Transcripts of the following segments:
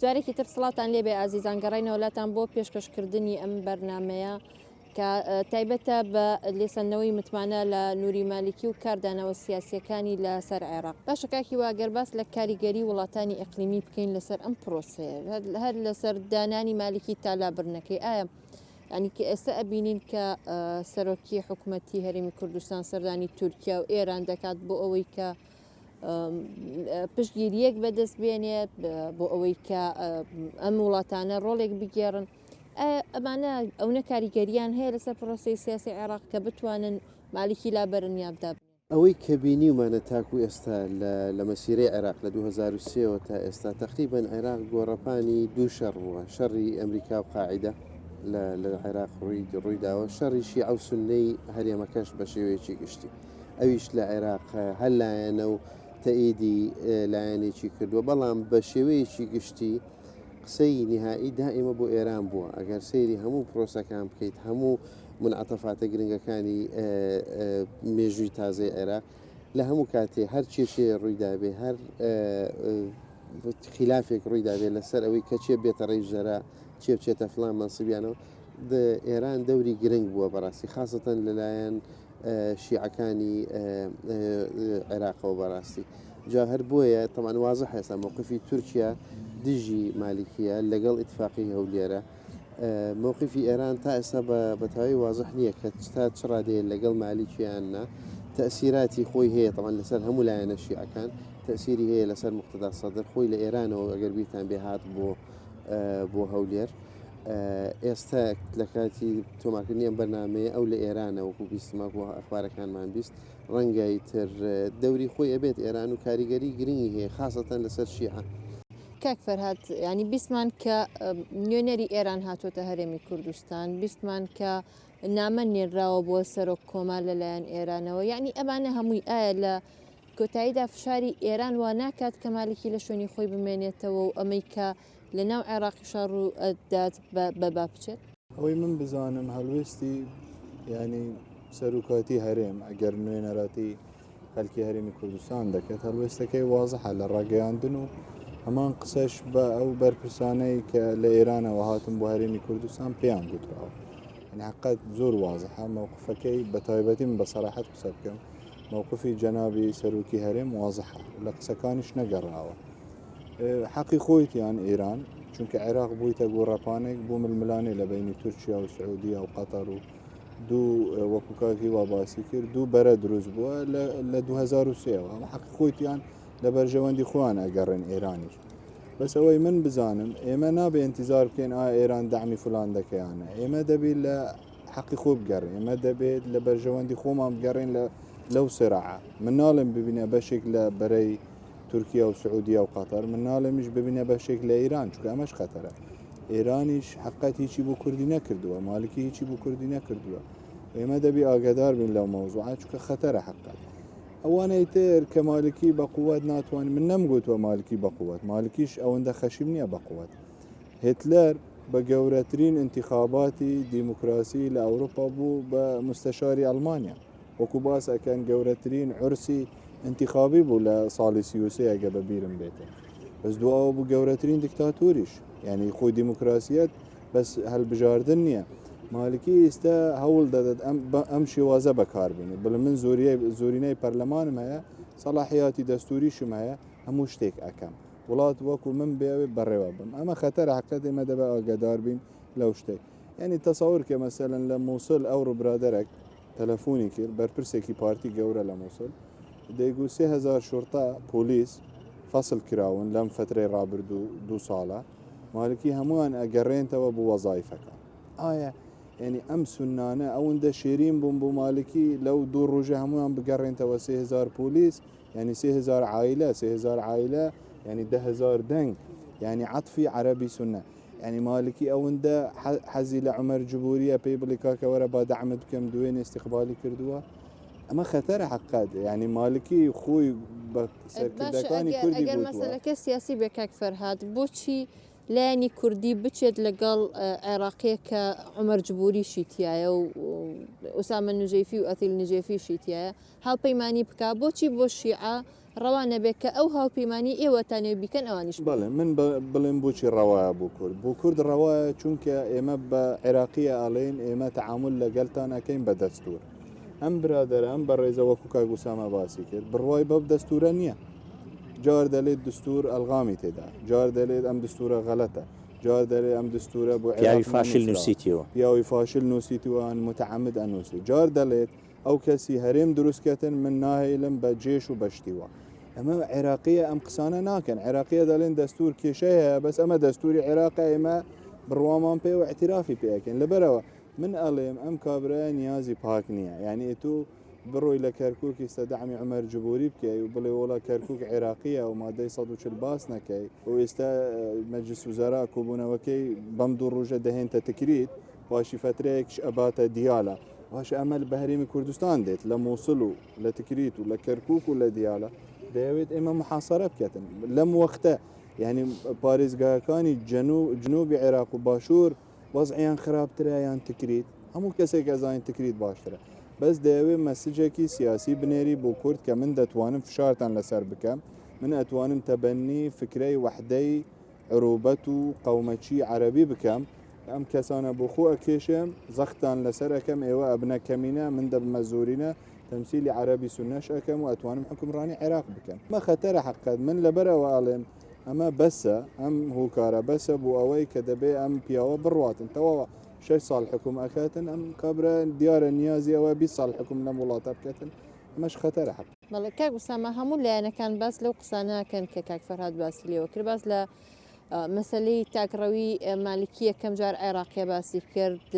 جارێکی تر سڵاوتان لێبێ ئازیزان گەڕینەوە لاتان بۆ پێشکەشکردنی ئەم بەرنمەیە کە تایبەتە بە لێسەندنەوەی متمانە لە نوری مالیکی و کاردانەوە سیاسیەکانی لە سەر عێراق. باشە کاک هیوا گەر باس لە کاریگەری وڵاتانی ئیقلیمی بکەین لەسەر ئەم پرۆسەیە هەر لەسەر دانانی مالیکی تا لابردنەکەی ئایا یانی کە ئێستا ئەبینین کە سەرۆکی حکومەتی هەرێمی کوردستان سەردانی تورکیا و ئێران دەکات بۆ ئەوەی کە پشتگیریەک بەدەست بێنێت بۆ ئەوەی کە ئەم وڵاتانە ڕۆڵێک بگێڕن ئەمانە ئەونە کاریگەریان هەیە لەسەر پرۆسەی سیاسی عێراق کە بتوانن مالیکی لابەرن یا دابنێن؟ ئەوەی کە بینیومانە تاکو ئێستا لە لە مەسیرەی عێراق لە 2003 ەوە تا ئێستا تەقریبەن عێراق گۆڕەپانی دوو شەڕ بووە، شەڕی ئەمریکا و قاعیدە لە لە عێراق ڕووی ڕووی داوە، شەڕی شیعە و سوننەی هەرێمەکەش بە شێوەیەکی گشتی ئەویش لە عێراق هەر لایەنە و تەئیدی لایەنێکی کردووە، بەڵام بە شێوەیەکی گشتی قسەی نیهائی دائیمە بۆ ئێران بووە ئەگەر سەیری هەموو پرۆسەکان بکەیت هەموو منعتەفاتە گرنگەکانی مێژووی تازەی عێراق لە هەموو کاتێ هەر کێشەیە ڕوویدابێ هەر خلافێک ڕوویدابێ لەسەر ئەوەی کە چێ بێتە ڕێی ژەرا چێ بچێتە فلان مەنسبیانەوە ئێران دەوری گرنگ بووە بەڕاستی خاستەن لەلایەن شیعەکانی عێراقەوە بەڕاستی جا هەر بۆیە تەمان وازح ئێستا مەوقفی تورکیا دژی مالیکیە لەگەڵ ئیتفاقی هەولێرە مەوقفی ئێران تا ئێستا بە تەواوی وازح نییە کە تا چ ڕادەیە لەگەڵ مالیکیان نا تەسیراتی خۆی هەیە تەمان لەسەر هەموو لایەنە شیعەکان تەسیری هەیە لەسەر مقتەدا سەدر خۆی لە ئێرانەوە ئەگەر بیرتان بێ هات بۆ بۆ هەولێر ئێستا لە کاتی تۆمارکردنی ئەم بەرنمەیە ئەو لە ئێرانە وەکو بیستمە بۆ ئەخبارەکانمان 20 ڕەنگە ئیتر دەوری خۆی ئەبێت ئێران و کاریگەری گرنگی هەیە خاسەتەن لەسەر شیعە. کاک فەرهاد یانی بیستمان کە نوێنەری ئێران هاتۆتە هەرێمی کوردستان بیستمان کە نامە نێراوە بۆ سەرۆک کۆمار لەلایەن ئێرانەوە یعنی ئەمانە هەمووی ئایا لە کۆتاییدا فشاری ئێران وا ناکات کە مالکی لە شوێنی خۆی بمێنێتەوە و ئەمەی کە لە ناو عێراقیشا ڕوو ئەدات بە با بچێت؟ ئەوەی من بزانم هەڵوێستی یانی سەرۆکاتی هەرێم ئەگەر نوێنەراتی خەلکی هەرێمی کوردستان دەکات هەڵوێستەکەی وازحە لە ڕاگەیاندن و هەمان قسەش بە ئەو بەرپرسانەی کە لە ئێرانەوە هاتن بۆ هەرێمی کوردستان پێیان گوتراوە یعنی حقت زۆر وازحە مەوقفەکەی بە تایبەتی من بە سەراحەت قسە بکەم مەوقفی جەنابی سەرۆکی هەرێم وازحە لە قسەکانیش نەگەڕاوە حەقی خۆیتیان ئێران چونکە عێراق بوویتە گۆڕەپانێک بۆ ململانێ لە بینی تورکیا و سعودیا و قەتەر و دوو وەکو کاک هیوا باسی کرد دوو بەرە دروست بووە لە 2023ەوە ئەمە حەقی خۆیتیان لە بەرژەوەندی خۆیان ئەگەڕێن ئێرانیش بەس ئەوەی من بزانم ئێمە نابێ انتظار بکەین ئا ئێران دەعمی فلان دەکەیانە ئێمە دەبی لە حەقی خۆ بگەڕێن ئێمە دەبێت لە بەرژەوەندی خۆمان بگەڕێن لە لەو سراعە من ناڵێم ببینە بەشێک لە بەرەی تورکیا و سعودیا و قەتەر من ناڵێمیش ببینە بەشێک لە ئێران چونکە ئەمەش خەتەرە ئێرانیش حقت هیچی بۆ کوردی نەکردووە مالکی هیچی بۆ کوردی نەکردووە ئێمە دەبی ئاگادار بین لەو مەوزوعە چونکە خەتەرە حقت ئەوانەی تر کە مالکی بە قووەت ناتوانین من نەمگوتووە مالکی بە قووەت مالکیش ئەوەندە خەشیم نییە بە قووەت هتلەر بە گەورەترین انتخاباتی دیموکراسی لە ئەوروپا بوو بە مستەشاری ئەڵمانیا وەکو باس ئەکەن گەورەترین عورسی ئینتیخابی بوو لە ساڵی 33 ئەگە بە بیرم بێتە بەس دواوە بوو گەورەترین دیکتاتۆریش یعنی خۆی دیموکراسیەت بەس هەلبژاردن نییە مالکی ئێستا هەوڵ دەدات ئەم ئەم شێوازە بەکاربێنێت بڵێ من زۆریای زۆرینەی پەرلەمانم هەیە سەڵاحیاتی دەستوریشم هەیە هەموو شتێک ئەکەم وڵات وەکو من بێوێ بەڕێوە بم ئەمە خەتەرە حقیقەت ئێمە دەبێ ئاگادار بین لەو شتێک یعنی تەسەور کە مەسەلەن لە مووسڵ ئەوڕۆ برادەرێک تەلەفۆنی کرد بەرپرسێکی پارتی گەورە لە مووسڵ دەیگوت 3000 شورتە پۆلیس فەسل کراون لەم فترەی ڕابردوو دوو ساڵە مالکی هەمووان ئەگەڕێنتەوە بۆ وەزایفەکان ئایا یعنی ئەم سونانە ئەوەندە شێرین بوون بۆ مالکی لەو دوو ڕۆژە هەمووان بگەڕێنتەوە 3000 پۆلیس یعنی 3000 عایلە 3000 عایلە یعنی 10000 دەنگ یعنی عەتفی عەرەبی سونە یانی مالکی ئەوەندە حەزی لە عومەر جبوریە پێی بڵی کاکە وەرە با دەعمت بکەم دوێنێ استقبالی کردووە ئەمە خەتەرە حقات یعنی مالکی خۆی بە سەرکردەکانی کوردی ئەگەر مەسەلەکە سیاسی بێ کاک فەرهاد بۆچی لایەنی کوردی بچێت لەگەڵ عێراقیە کە عمر جبوریشی تایە و. ئوسامە نوجەیفی و ئەثیل نجێفیشی تیایە هاوپەیمانی بکا بۆچی بۆ شیعە ڕەوا نەبێ کە ئەو هاوپەیمانی ئێوەتانەوێ بیکەن ئەوانیش بکەن؟ بەڵێ من بڵێم بۆچی ڕەوایە بۆ کورد؟ بۆ کورد ڕەوایە چونکە ئێمە بە عێراقیە ئەڵێین ئێمە تەعامول لەگەلتان ئەکەین بە دەستور. ئەم برادەرە ئەم بەڕێزە وەکو کاک ئوسامە باسی کرد بڕوای بەو دەستورە نییە. جار دەلێت دستور ئەلغامی تێدا، جار دەلێت ئەم دستورە غەلەتە، جار دەلێ ئەم دستورە بۆ پیاوی عێراق فاشل نەنووسراوە، نووسیتیەوە. پیاوی فاشل نووسیتوە متعمد ئەنووسی. جار دەلێت ئەو کەسی هەرێم دروست کەتن من ناهێلم بە جێش و بە شتی وا. ئەمە عێراقیە ئەم قسانە ناکەن. عێراقیە دەلێن دەستور کێشەی هەیە بەس ئەمە دەستوری عێراقە ئێمە بڕوامان پێ و ئیعتیرافی پێ ئەکەین. لەبەرئەوە من ئەڵێم ئەم کابرایە نیازی پاک نییە. یانی ئەتوو بڕۆی لە کەرکوک ئیستا دەعمی عومەر جبوری بکەی و بڵێ وەڵا کەرکوک عێراقیە و مادەی 140 باس نەکەی و ئێستا مەجلس وزەرا کۆبوونەوەکەی بەم دوو ڕۆژە دەهێنتە تکریت پاشی فەترەیەکش ئەباتە دیالە باش ئەمە بە هەرێمی کوردستان دێت لە مووسڵ و لە تکریت و لە کەرکوک و لە دیالە دەیەوێت ئێمە محاسەرە بکەتن لەم وەختە یعنی پارێزگاکانی جنوبی عێراق و باشوور وەزعیان خراپترە یان تکریت؟ هەموو کەسێک ئەزانین تکریت باشترە بەس دەیەوێ مەسجێکی سیاسی بنێری بۆ کورد کە من دەتوانم فشارتان لەسەر بکەم من ئەتوانم تەبەنی فکرەی وەحدەی عروبەت و قەومەچی عەرەبی بکەم ئەم کەسانە بۆ خۆ ئەکێشم زەختتان لەسەر ئەکەم ئێوە ئەبنە کەمینە من دەبمە زۆرینە تەمسیلی عەرەبی سونەش ئەکەم و ئەتوانم حوکمڕانی عێراق بکەم ئەمە خەتەرە حەقیقەت من لەبەرئەوە ئەڵێم ئەمە بەسە، ئەم هۆکارە بەسە بۆ ئەوەی کە دەبێ ئەم پیاوە بڕواتن. تەواوە شەش ساڵ حوکم ئەکاتن، ئەم کابرا دیارە نیازی ئەوە 20 ساڵ حوکم لەم وڵاتە بکەتن، ئەمەش خەتەرە حەق. بەڵێ کاک ئوسامە هەموو لایەنەکان باس لەو قسانە ئەکەن کە کاک فەرهاد باسی لێوە کرد، باس لە مەسەلەی تاکڕەوی مالکی یەکەم جار عێراقیە باسی کرد،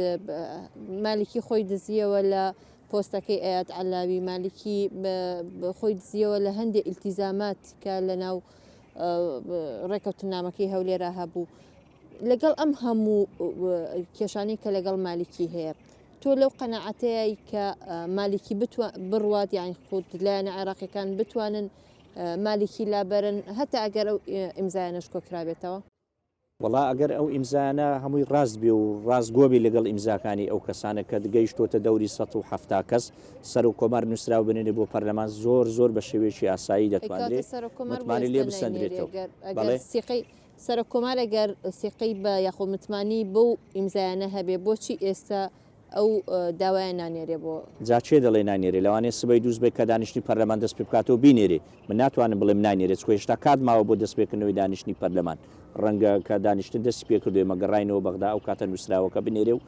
مالکی خۆی دزیەوە لە پۆستەکەی ئەیاد عەلاوی، مالکی خۆی دزیەوە لە هەندێ ئیلتیزامات کە لەناو ڕێکەوتنامەکەی هەولێرا هەبوو. لەگەڵ ئەم هەموو کێشانەی کە لەگەڵ مالکی هەیە، تۆ لەو قەناعەتەیە کە مالکی بڕوات یان خود لایەنە عێراقیەکان بتوانن مالکی لابەرن هەتا ئەگەر ئەو ئیمزایانەش کۆکرابێتەوە؟ وەڵا ئەگەر ئەو ئیمزایانە هەمووی ڕاست بێ و ڕاستگۆ بێ لەگەڵ ئیمزاکانی ئەو کەسانە کە گەیشتۆتە دەوری 170 کەس، سەرۆک کۆمار نووسراو بنێرێ بۆ پەرلەمان زۆر زۆر بە شێوەیەکی ئاسایی ئەی دەتوانرێ کەواتە سەرۆک کۆمار بۆ متمانەی لێ ئێستا ناینێرێ بسەندرێتەوە. گەر ئەگەر بەڵێ؟ سیقەی سەرۆک کۆمار ئەگەر سیقەی بە یاخۆ متمانەی بەو ئیمزایانە هەبێ بۆچی ئێستا ئەو داوایە نانێرێ بۆ. جا کێ دەڵێ ناینێرێ؟ لەوانەیە سبەی دووسبەی کە دانیشتنی پەرلەمان دەست پێ بکاتەوە بینێرێ. من ناتوانم بڵێم ناینێرێ چونکە هێشتا کات ماوە بۆ دەستپێکردنەوەی دانیشتنی پەرلەمان. ڕەنگە کە دانیشتن دەستی پێ کردو ئێمە گەڕاینەوە بەغدا ئەو کاتە نووسراوەکە بنێرێ و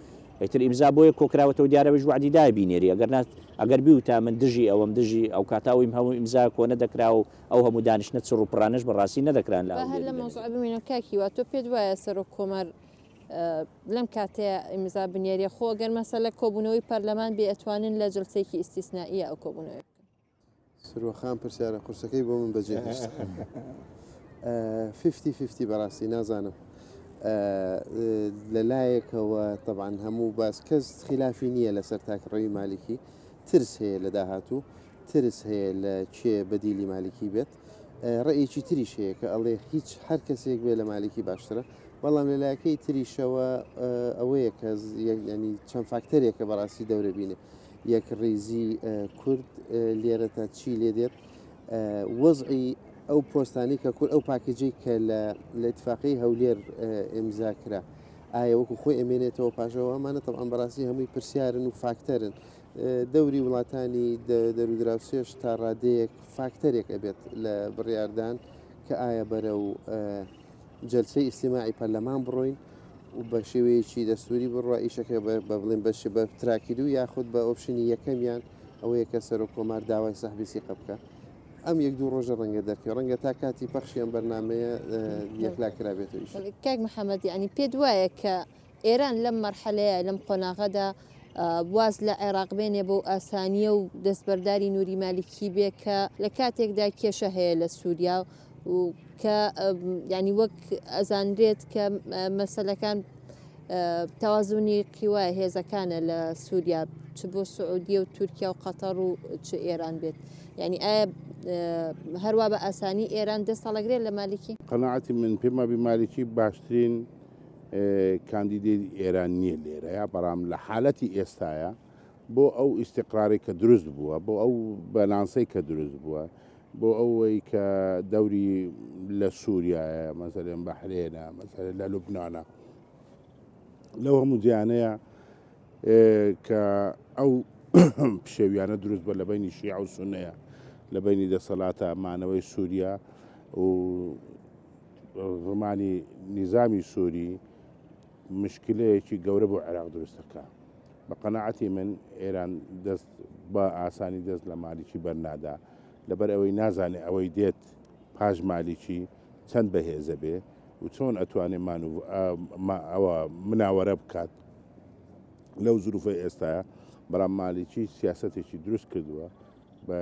ئیتر ئیمزا بۆیە کۆکراوەتەوە دیارە ئەویش وەعدی دایە بینێری ئەگەر نا ئەگەر بیوتا من دژی ئەوەم دژی ئەو کاتە ئەو هەموو ئیمزا کۆ نەدەکرا و ئەو هەموو دانیشتنە چڕ و پڕانەش بە ڕاستی نەدەکران لە با هەر هەولێر و لەم لە مەوزوعە بمێنەوە کاک هیوا تۆ پێت وایە سەرۆک کۆمار لەم کاتەیا ئیمزا بنێرێ خۆ گەر مەسەلە کۆبوونەوەی پەرلەمان بێ ئەتوانن لە جلسەیەکی ئیستیسنائیە ئەو کۆبوونەوەیە بکەن. سروە خان پرسیارە قورسەکەی بۆ من بەجێ هێشت. fifty fifty بەڕاستی نازانم لە لایەکەوە تەبعەن هەموو باس کەس خلافی نییە لەسەر تاکڕەوی مالیکی ترس هەیە لە داهاتوو ترس هەیە لە کێ بەدیلی مالیکی بێت ڕێیەکی تریش هەیە کە ئەڵێ هیچ هەر کەسێک بێ لە مالیکی باشترە بەڵام لە لایەکەی تریشەوە ئەوەیە کە ینی چەند فاکتەرێکە بەڕاستی دەورە بینێ یەک ڕیزی کورد لێرە تا چی لێ دێت وەزعی ئەو پۆستانی کە کورد ئەو package ی کە لە لە اتفاقی هەولێر ئیمزا کرا ئایا وەکو خۆی ئەمێنێتەوە پاشەوە ئەمانە طبعا بەڕاستی هەمووی پرسیارن و فاکتەرن دەوری وڵاتانی دەرودراوسێش تا ڕادەیەک فاکتەرێک ئەبێت لە بڕیاردان کە ئایا بەرەو جەلسەی ئیستیماعی پەرلەمان بڕۆین و بە شێوەیەکی دەستوری بڕوا ئیشەکە بە بڵێن بەش بە track ی دوو یاخود بە option ی یەکەمیان ئەوەیە کە سەرۆک کۆمار داوای سەحبی سیقە بکە ئەم یەک دوو ڕۆژە ڕەنگە دەرکەوێت ڕەنگە تا کاتی پەخشی ئەم بەرنمەیە یەکلا کرابێتەوە ئیشە. کاک محەممەد یانی پێت وایە کە ئێران لەم مەرحەلەیە، لەم قۆناغەدا واز لە عێراق بێنێ بەو ئاسانییە و دەستبەرداری نوری مالیکی بێ کە لە کاتێکدا کێشە هەیە لە سووریا و کە یانی وەک ئەزانرێت کە مەسەلەکان تەوازنی قیوا هێزەکانە لە سووریا چ بۆ سعودیە و تورکیا و قەتەڕ و چ ئێران بێت یعنی ئایا هەروا بە ئاسانی ئێران دەست هەڵەگرێت لە مالیکی؟ قەناعەتی من پێم وابی مالیکی باشترین کاندیدی ئێران نییە لێرەیە، بەڵام لە حالەتی ئێستایا بۆ ئەو ئیستیقرارەی کە دروست بووە، بۆ ئەو بەلانسەی کە دروست بووە، بۆ ئەوەی کە دەوری لە سووریایە، مەسەلەن بەحرێنە، مەسەلەن لە لوبنانە، لەو هەموو جیانەیە کە ئەو پشێویانە دروست بە لە بینی شیعە و سونەیە لە بینی دەسەڵاتە مانەوەی سووریا و ڕمانی نیزامی سووری مشکلەیەکی گەورە بۆ عێراق دروست دەکا. بە قەناعەتی من ئێران دەست بە ئاسانی دەست لە مالیکی بەرنادا لەبەر ئەوەی نازانێ ئەوەی دێت پاش مالیکی چەند بەهێزە بێ و چۆن ئەتوانێ ئەوە مناوەرە بکات لەو زروفەی ئێستاە بەڵام مالیکی سیاسەتێکی دروست کردووە بە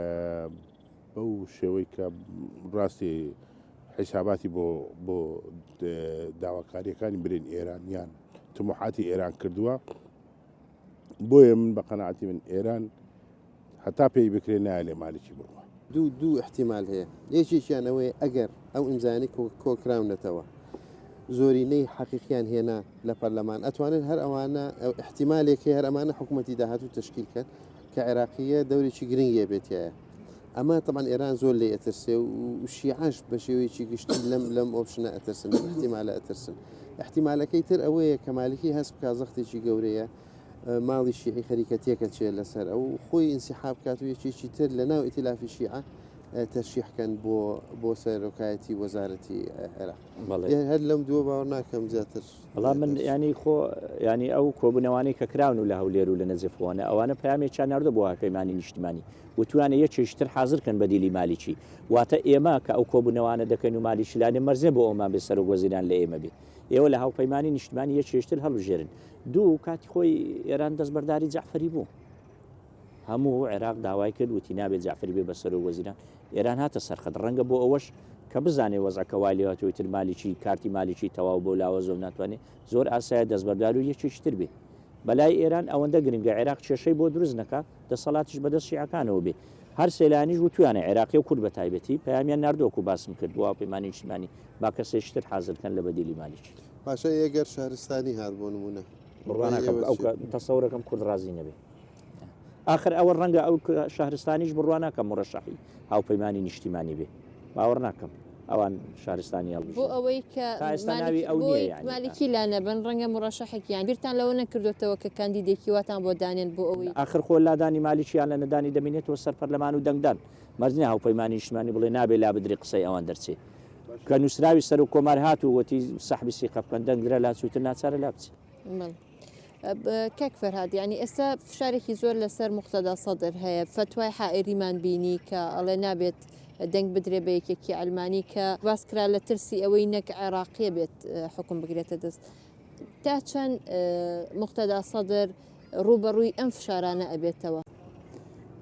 بەو شێوەی کە ڕاستی حیساباتی بۆ بۆ داواکاریەکانی برێن ئێران یان تموحاتی ئێران کردووە بۆیە من بە قەناعەتی من ئێران هەتا پێی بکرێ نایە لێ مالکی بڕوا. دوو ئیحتیمال هەیە، یەکێکیان ئەوەیە ئەگەر ئەو ئیمزایانەی کۆکراونەتەوە زۆرینەی حەقیقیان هێنا لە پەرلەمان ئەتوانن هەر ئەوانە ئیحتیمالێک هەیە هەر ئەمانە حکوومەتی داهاتوو تەشکیل کەن کە عێراقیە دەورێکی گرنگی هەبێت تیایا. ئەمە تەبعەن ئێران زۆر لێی ئەترسێ و شیعەش بە شێوەیەکی گشتی لەم لەم option ە ئەترسن لەم ئیحتیمالە ئەترسن. ئیحتیمالەکەی تر ئەوەیە کە مالکی هەست بکا زەختێکی گەورەیە ماڵی شیعی خەریکە تێکەچێ لەسەر ئەو خۆی ئینسیحاب بکات و یەکێکی تر لە ناو ئیتیلافی شیعە تەرشیح کەن بۆ بۆ سەرۆکایەتی وەزارەتی عێراق. هەر لەم دووە باوەڕ ناکەم زیاتر. وەڵا من یانی خۆ یانی ئەو کۆبوونەوانەی کە کراون و لە هەولێر و لە نەجەف وانە ئەوانە پەیامێکیان ناردووە بۆ هاوپەیمانی نیشتیمانی وتویانە یەکێکی تر حازر کەن بەدیلی مالیکی واتە ئێمە کە ئەو کۆبوونەوانە دەکەین و مالیکی لانێ مەرجە بۆ ئەومان بێ سەرۆک وەزیران لە ئێمە بێ ئێوە لە هاوپەیمانی نیشتیمانی یەکێکی تر هەڵبژێرن دوو کاتی خۆی ئێران دەستبەرداری جەعفەری بوو هەموو عێراق داوای کرد وتی نابێت جەعفەری بێ بە سەرۆک وەزیران، ئێران هاتە سەر خەت، ڕەنگە بۆ ئەوەش کە بزانێ وەزعەکە وای لێهاتووە ئیتر مالیکی کارتی مالیکی تەواو بۆ لاوازە و ناتوانێ، زۆر ئاسایە دەستبەردار و یەکێکی تر بێ. بەلای ئێران ئەوەندە گرنگە عێراق کێشەی بۆ دروست نەکا، دەسەڵاتیش بەدەست شیعەکانەوە بێ. هەر سێ لایەنیش وتویانە عێراقی و کورد بە تایبەتی پەیامیان ناردووە وەکو باسم کرد بۆ هاوپەیمانی نیشتمانی با کەسێکی تر حازر کەن لە بەدیلی مالیکی. باشە ئەگەر شەهرستانی هات بۆ نموونە بڕوا ناکەم ئەو تەسەورەکەم کورد ڕازی نەبێ. ئاخر ئەوە ڕەنگە ئەو شەهرستانیش بڕوا ناکەم مورەشەحی هاوپەیمانی نیشتیمانی بێ باوەڕ ناکەم ئەوان شارستانی هەڵبژێرن. بۆ ئەوەی کە تا ئێستا ناوی ئەو نییە یانی. مالکی لا نەبەن ڕەنگە مورەشەحێکیان بیرتان لەوە نەکردۆتەوە کە کاندیدێکی واتان بۆ دانێن بۆ ئەوەی. ئاخر خۆ لادانی مالکی یان لە نەدانی دەمینێتەوە سەر پەرلەمان و دەنگدان مەرج نییە هاوپەیمانی نیشتیمانی بڵێ نابێ لابدرێ قسەی ئەوان دەرچێ کە نووسراوی سەرۆک کۆمار هات و وتی سەحبی سیقە بکەن دەنگدرا لاچوو ئیتر ناچارە لابچێ. بەڵێ. کاک فەرهاد یانی ئێستا فشارێکی زۆر لەسەر موقتەدا سەدر هەیە فەتوای حائیریمان بینی کە ئەڵێ نابێت دەنگ بدرێ بە یەکێکی عەلمانی کە باس کرا لە ترسی ئەوەی نەک عێراقیە بێت حکوم بگرێتە دەست تا چەند موقتەدا سەدر ڕووبەڕووی ئەم فشارانە ئەبێتەوە؟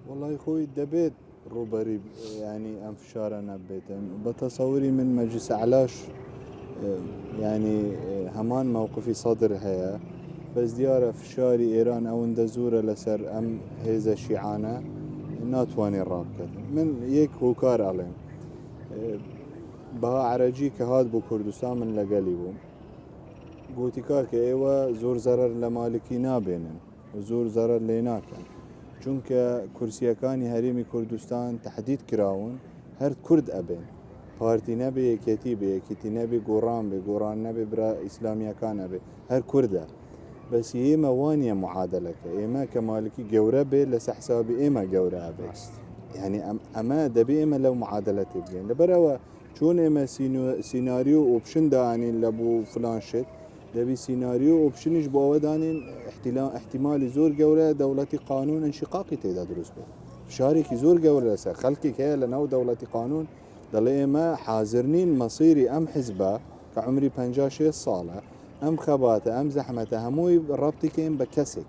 وەڵی خۆی دەبێت ڕووبەری ینی ئەم فشارە نەبێتن بە تەسەوری من مەجلیس علاش ینی هەمان مەوقفی سەدر هەیە بەس دیارە فشاری ئێران ئەوەندە زۆرە لەسەر ئەم هێزە شیعانە ناتوانێت ڕابکات من یەک هۆکار ئەڵێم بەها عەرەجی کە هات بۆ کوردستان من لەگەلی بووم گوتی کاکە ئێوە زۆر زەرەر لە مالکی نابێنن زۆر زەرەر لێ ناکەن چونکە کورسیەکانی هەرێمی کوردستان تهدید کراون هەر کورد ئەبێن پارتی نەبێ یەکێتی بێ یەکێتی نەبێ گۆڕان بێ گۆڕان نەبێ برا ئیسلامیەکان ئەبێ هەر کوردە بەس ئێمە وانە معادلەکە ئێمە کە مالکی گەورە بێ لەسە حسابی ئێمە گەورە ئەبێت یعنی ئەم ئەمە دەبێ ئێمە لەو معادلە تێبگەین لەبەرەوە چۆن ئێمە سیناریۆ option دانین لە بۆ فلان شت دەبی سیناریۆ option یش بۆ ئەوە دانێن احتیمالی زۆر گەورە دەوڵەتی قانون انشقاقی تێدا دروست بێت فشارێکی زۆر گەورە لەسەر خەڵکێک هەیە لە ناو دەوڵەتی قانون دەڵێ ئێمە حاضر نین مەسیری ئەم حزبە کە عمری 56 ساڵە ئەم خەباتە ئەم زەحمەتە هەمووی ڕەبتی کەین بە کەسێک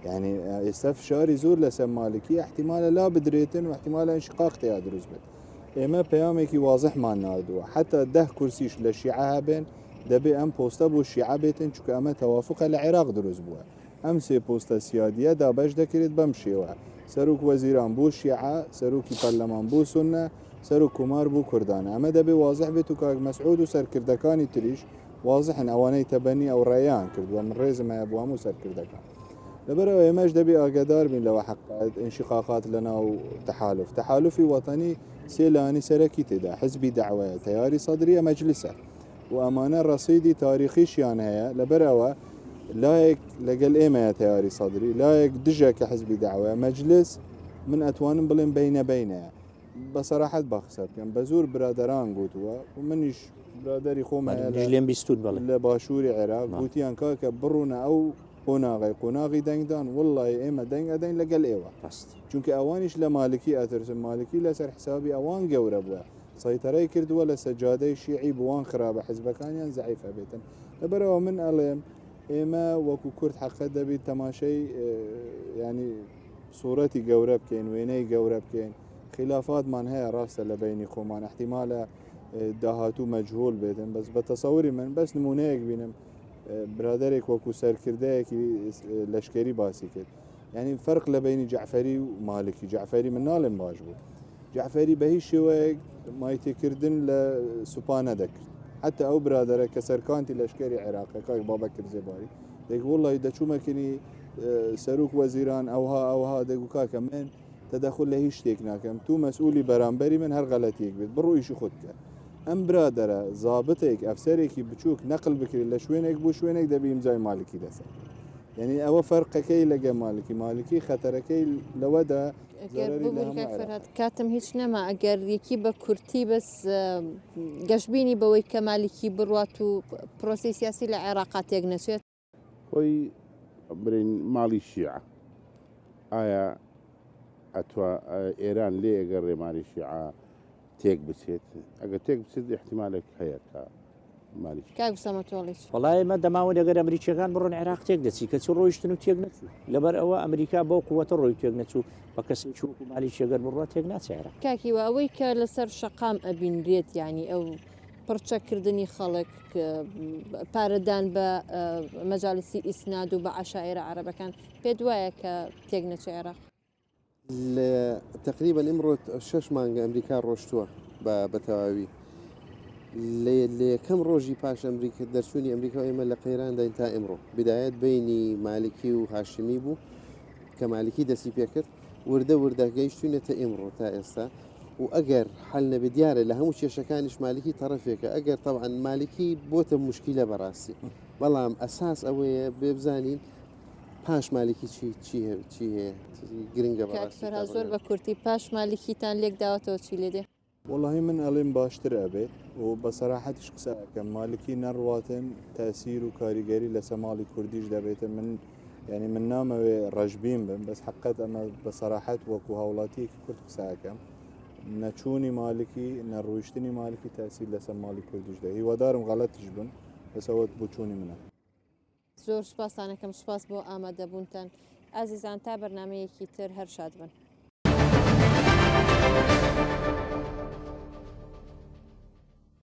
یعنی ئێستا فشاری زۆر لەسەر مالکی احتیمالە لا بدرێتن و احتیمالە انشقاق تیا دروست بێت ئێمە پەیامێکی وازحمان ناردووە حتا ده کورسیش لە شیعە هەبێن دەبێ ئەم پۆستە بۆ شیعە بێتن چونکە ئەمە تەوافقە لە عێراق دروست بووە ئەم سێ پۆستە سیادیە دابەش دەکرێت بەم شێوە سەرۆک وەزیران بۆ شیعە سەرۆکی پەرلەمان بۆ سوننە سەرۆک کۆمار بۆ کوردانە ئەمە دەبێ وازح بێت و کاک مەسعود و سەرکردەکانی تریش وازحن ئەوانەی تەبەنی ئەو ڕێیان کردووە من ڕێزم هەیە بۆ هەموو سەرکردەکان. لەبەرئەوە ئێمەش دەبی ئاگادار بین لەوە حەقیقەت ئینشیقاقات لەناو تەحالف تەحالفی وەتەنی سێ لایەنی سەرەکی تێدا حزبی دەعوەیە تەیاری سەدریە مەجلیسە و ئەمانە ڕەسیدی تاریخیشیان هەیە لەبەرئەوە لایەک لەگەل ئێمەیە تەیاری سەدری لایەک دژە کە حزبی دەعوەیە مەجلس من ئەتوانم بڵێم بینە بینەیە بە سەراحەت با قسە بکەم بە زۆر برادەران گوتووە و منیش برادەری خۆم هەیە منیش لێم بیستوون بەڵێ. لە باشووری عێراق گوتیان کاکە بڕونە ئەو قۆناغەی قۆناغی دەنگدان وەڵڵاهی ئێمە دەنگ ئەدەین لەگەل ئێوە ڕاست. چونکە ئەوانیش لە مالکی ئەترسن مالکی لەسەر حسابی ئەوان گەورە بووە سەیتەرەی کردووە لە سەجادەی شیعی بوان خرابە حزبەکانیان زەعیف ئەبێتن لەبەرئەوە من ئەڵێم ئێمە وەکو کورد حەقە دەبیت تەماشای ینی سوورەتی گەورە بکەین وێنەی گەورە بکەین خلافاتمان هەیە ڕاستە لە بینی خۆمان احتیمالە داهاتوو مەجهول بێتن بەس بە تەسەوری من بەس نمونەیەک بینم برادێک وەکو سەرکردەیەکی لەشکری باسی کرد یعنی فەرق لە بینی جعفری و مالکی جعفری من ناڵێم باش بوو جعفری بە هیچ شێوەیەک مایتێکردن لە سوپا نەدەکرد حتی ئەو برادەرە کە سەرکانتی لەشکری عێراقە کاک بابەکر زێباری دەگو وڵی دەچوومەکنی سەرۆک وەزیران ئەوها ئەوها دەگو کاکە من تەدەخول لە هیچ شتێک ناکەم تو مەسئولی بەرامبەری من هەر غەلەتیەک بێت بڕۆ ئیشی خۆت بکە ئەم برادەرە زابتێک ئەفسەرێکی بچووک نەقل بکرێت لە شوێنێک بۆ شوێنێک دەبی ئیمزای مالکی لەسەر یعنی ئەوە فەرقەکەی لەگە مالکی مالکی خەتەرەکەی لەوەدا ئەگەر ببوری کاک فەرهاد کاتم هیچ نەما ئەگەر یەکی بە کورتی بەس گەشببینی بەوەی کە مالکی بڕات و پرۆسی سیاسی لە عێراقا تێک نەچێت خۆی برین ماڵی شیعە ئایا ئەتوا ئێران لێ ئەگەڕێ مالی شیعە تێک بچێت ئەگەر تێک بچێت احتیمالێک هەیە کە مالی کاک ئوسامە تۆڵیش. وەڵا ئێمە دەماون ئەگەر ئەمریکیەکان بڕۆن عێراق تێک دەچی کەچی ڕۆیشتن و تێک نەچوو لەبەر ئەوە ئەمریکا بەو قوەتە ڕۆی تێک نەچوو بە کەسێکی وەکو مالیکی ئەگەر بڕوا تێک ناچێ عێراق. کاک هیوا ئەوەی کە لەسەر شەقام ئەبینرێت یانی ئەو پڕچەککردنی خەڵک، پارەدان بە مەجالسی ئیسناد و بە عەشایرە عەرەبەکان، پێت وایە کە تێک نەچێ عێراق؟ لە تقریبا ئمڕۆ شەش مانگە ئەمریکا ڕۆشتووە بە بە تەواوی لە یەکەم ڕۆژی پاش ئەمریکا دەرچوونی ئەمریکا ئێمە لە قەیرانداین تا ئمڕۆ بدایەت بینی مالکی و هاشمی بوو کە مالکی دەستی پێکرد وردە وردە گەیشتوینەتە ئیمڕۆ تا ئێستا و ئەگەر حەل نەبێ دیارە لە هەموو کێشەکانیش مالکی تەڕەفێکە ئەگەر تەبعەن مالکی بۆتە موشکیلە بەڕاستی بەڵام ئەساس ئەوەیە بێ بزانین پاش مالکی چی چی چی هەیە گرنگە کاک بەڕاستی تا فەرهاد زۆر بڕیار بە کورتی پاش مالکیتان لێک داوەتەوە چی لێ دێ؟ وەڵاهی من ئەڵێم باشتر ئەبێت و بە سەراحەتیش قسە ئەکەم مالکی نەڕواتن تەسیر و کاریگەری لەسە ماڵی کوردیش دەبێتن من یعنی من نامەوێ ڕەشبین بم بەس حقت ئەمە بە سەراحەت وەکو هاوڵاتیەکی کورد قسە ئەکەم نەچوونی مالکی نەڕویشتنی مالکی تەسیر لەسەر ماڵی کوردیش دە هیوادارم غەڵەتیش بم بەس ئەوە بۆچوونی منە. زۆر سوپاستان ئەکەم سوپاس بۆ ئامادەبوونتان ئازیزان تا بەرنامەیەکی تر هەر شاد بن.